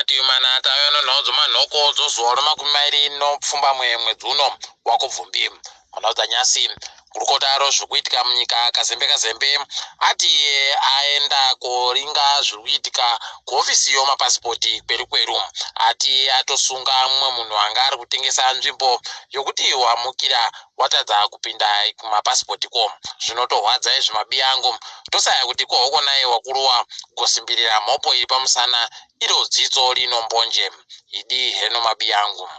Kumativi mana tauya nenhau dzomanhoko dzozuva romakumi mairi nopfumbamwe mwedzi uno waKubvumbi. Munhau dzanyasi, gurukota rozviri kuitika munyika Kazembe Kazembe ati iye aenda koringa zviri kuitika kuhofisi yomapasipoti kweru kweru. Ati atosunga mumwe munhu anga ari kutengesa nzvimbo yokuti wamukira watadza kupinda kumapasipoti ko. Zvinotorwadza izvi mabiyangu. Tosaya kuti kohokonai wakuruwa gosimbirira mhopo iri pamusana iro dzitso rino mbonje. Idi heno mabiyangu.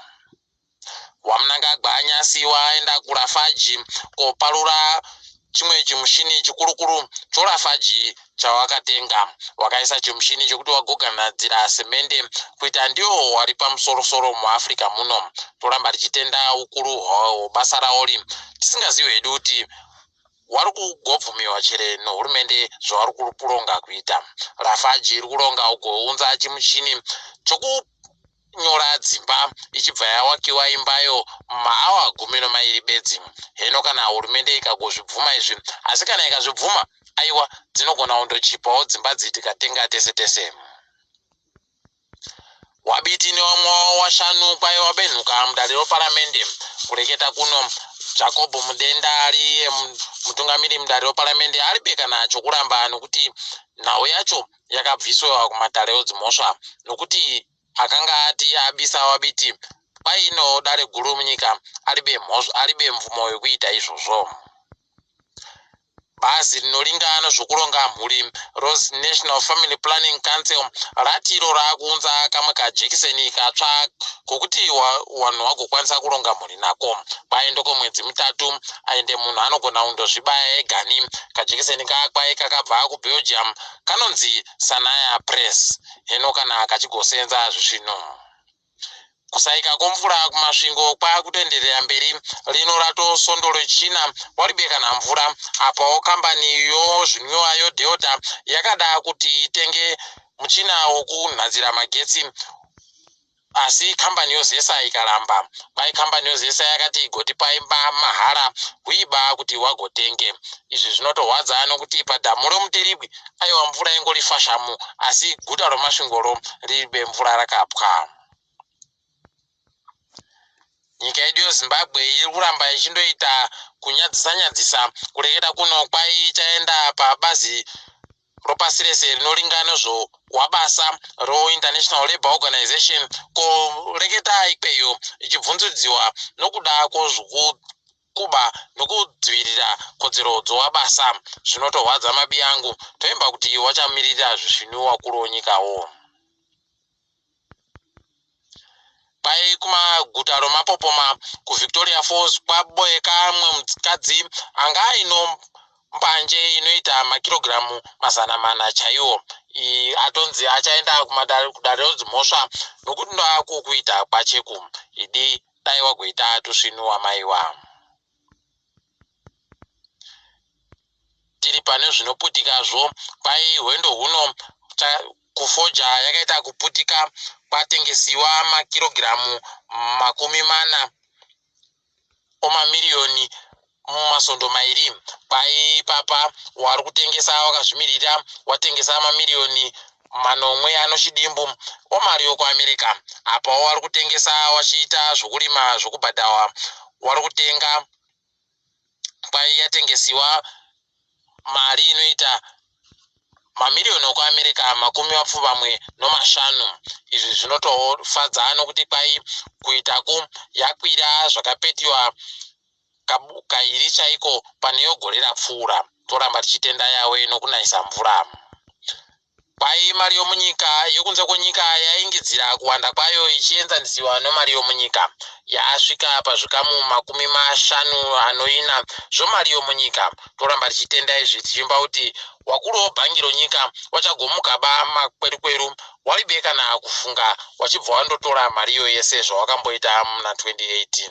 WaMnangagwa nyasi waenda kuLafarge koparura chimwe chimushini chikurukuru choLafarge chawakatenga. Wakaisa chimushini chekuti wagoganadzira semende kuita ndiwo wari pamusorosoro muAfrica muno. Toramba tichitenda ukuru hwebasa raori tisingazivi hedu kuti wari kugobvumiwa chere nehurumende zvavari kuronga kuita. Lafarge iri kuronga kugounza chimuchini chokunyora dzimba ichibva yawakiwa imbayo mumaawa 12 bedzi. Heno kana hurumende ikagozvibvuma izvi, asi kana ikazvibvuma, aiwa, dzinogona kundochipawo dzimba dzi tikatenga tese tese. WaBiti newamwe wavo washanu kwaiva wabenhuka mudare reparamende. Kureketa kuno, Jacob Mudenda ari iye mutungamiri mudare reparamende aribe kana chokuramba nokuti nhau yacho yakabviswa kumatare edzimhosva nokuti akanga ati abisa waBiti kwaino dare guru munyika aribe mhosva aribe mvumo yekuita izvozvo. Bazi rinoringa nezvekuronga mhuri roNational Family Planning Council rati iro raakuunza kamwe kajekiseni katsva kokuti vanhu vagokwanisa kuronga mhuri nako. Kwaende kwemwedzi mitatu aende munhu anogona kundozvibaya egani. Kajekiseni kakwai kakabva kuBelgium kanonzi Sanaya Press. Heno kana kachigosenza zvisvinu. Kusaika kwemvura kuMasvingo kwakutoenderera mberi. Rino ratosvondo rechina waribe kana mvura. Apawo kambani yozvinwiwa yoDelta yakada kuti itenge muchina wokunhadzira magetsi asi kambani yoZESA ikaramba. Kwai kambani yoZESA yakati igotipai mahara huiba kuti wagotenge. Izvi zvinotorwadza nokuti padhamu roMutiribwi aiwa mvura ingori fashamu asi guta roMasvingoro riribe mvura rakapwa. Nyika yedu yeZimbabwe iri kuramba ichindoita kunyadzisa nyadzisa. Kureketa kuno kwai ichaenda pabazi ropasi rese rinoringa nezvowabasa roInternational Labour Organization koreketa ikweyo ichibvunzudziwa nokuda kwozvokuba nokudzivirira kodzero dzowabasa. Zvinotorwadza mabi angu. Toimba kuti wachamirira zvisvinu wakuru wenyikawo. Kwai kumaguta roMapopoma kuVictoria Falls kwaboeka mumwe mukadzi anga aino mbanje inoita makirogiramu 400 chaiwo. Atonzi achaenda kudare redzimhosva nokuti ndoakukuita kwacheku. Idi dai wagoita tusvinu wamaiwa. Tiri pane zvinoputikazvo kwai hwendo huno kufoja yakaita kuputika kwatengesiwa makirogiramu 40 omamiriyoni mumasondo mairi. Kwai ipapa wari kutengesa wakazvimirira watengesa mamiriyoni manomwe anochidimbu omari yokuAmerica. Apawo wari kutengesa wachiita zvokurima zvokubhadhawa wari kutenga kwai yatengesiwa mari inoita mamiriyoni okuAmerica 85. Izvi zvinotofadza nokuti kwai kuitaku yakwira zvakapetiwa kairi chaiko pane yogore rapfuura. Toramba tichitenda Yawe nokunayisa mvura. Kwai mari yomunyika yokunze kwenyika yaingidzira kuwanda kwayo ichienzanisiwa nemari yomunyika yaasvika pazvikamu 54 zvomari yomunyika. Toramba tichitenda izvi tichimba kuti wakuru wobhangi ronyika wachagomuka ba makwerukweru waribe kana kufunga wachibva wandotora mari iyo yese zvawakamboita muna 2018.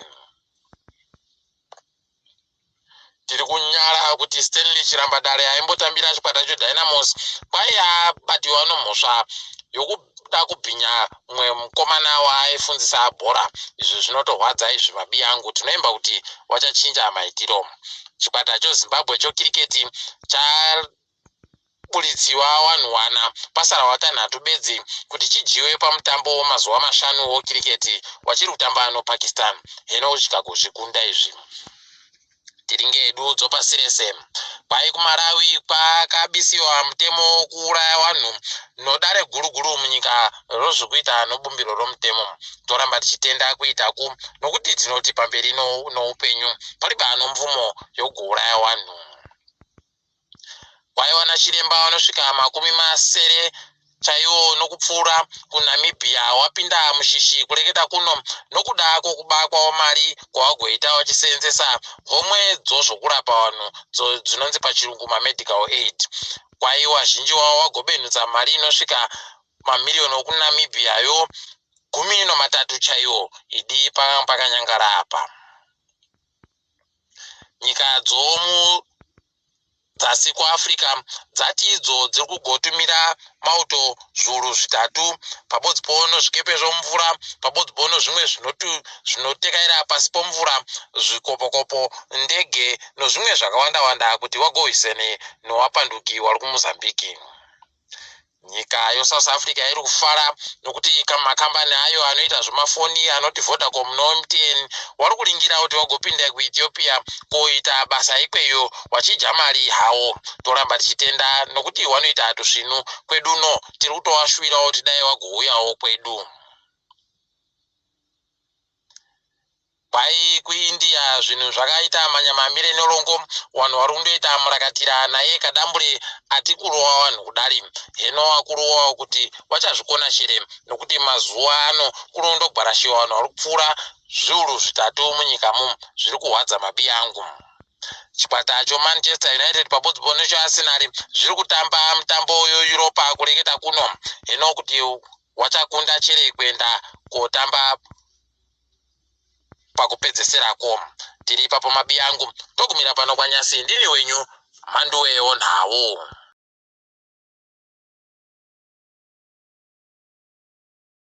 Tiri kunyara kuti Stanley Chirambadare aimbotambira chikwata cheDynamos kwai abatiwa nomhosva yokuda kubhinya mumwe mukomana waaifundzisa bhora. Izvi zvinotorwadza izvi mabi angu. Tinoimba kuti wachachinja maitiro. Chikwata cheZimbabwe chokiriketi cha. Chapuritsiwa wanhu wana, pasara watanhatu bedzi kuti chidyiwe pamutambo wemazuva mashanu wokiriketi wachiri kutamba noPakistan. Heno chikagozvikunda izvi. Tiringe hedu dzopasi rese. Kwai kuMalawi kwakabisiwa mutemo wokuuraya wanhu nodare guru guru munyika rozvokuita nobumbiro romutemo. Toramba tichitenda kuitaku nokuti tinoti pamberi noupenyu paribe anomvumo yokuuraya wanhu. Kwaiva nachiremba vanosvika 60 chaiwo nokupfuura kuNamibia wapinda mushishi kureketa kuno nokuda kwokuba kwavo mari kwavagoita vachiseenzesa homwe dzozvokurapa vanhu dzinonzi pachirungu mamedical aid. Kwai wazhinji wavo wagobenhutsa mari inosvika mamiriyoni okuNamibia yo 13 chaiwo idi pakanyangara apa. Nyika dzomudzasi kuAfrica dzati idzo dziri kugotumira mauto zviuru 300 pabodzi po nozvikepe zvomumvura, pabodzi po nozvimwe zvinotekaira pasi pomvura, zvikopokopo, ndege nozvimwe zvakawanda wanda kuti wagohwisene nowapanduki wari kuMozambique. Nyika yoSouth Africa iri kufara nokuti makambani ayo anoita zvemafoni anoti Vodacom noMTN wari kuringira kuti wagopinda kuEthiopia koita basa ikweyo wachidya mari hawo. Toramba tichitenda nokuti wanoita tusvinu kwedu no tiri kutowashuwirawo kuti dai wagouyawo kwedu. Kwai kuIndia zvinhu zvakaita manyama amire nerongo, vanhu vari kundoita murakatira naye Kadambure ati kurova vanhu kudari. Heno akurovawo kuti wachazvikona chere nokuti mazuva ano kuri kundogwarashiwa vanhu vari kupfuura zviuru 300 munyika mu zviri kuhwadza mabi angu. Chikwata choManchester United pabodzi po nechoArsenal zviri kutamba mutambo yoEuropa kureketa kuno. Heno kuti wachakunda chere kuenda kotamba pakupedzeserako. Tiri ipapo mabi angu, togumira pano kwanyasi. Ndini wenyu Mhanduwe Wonhau.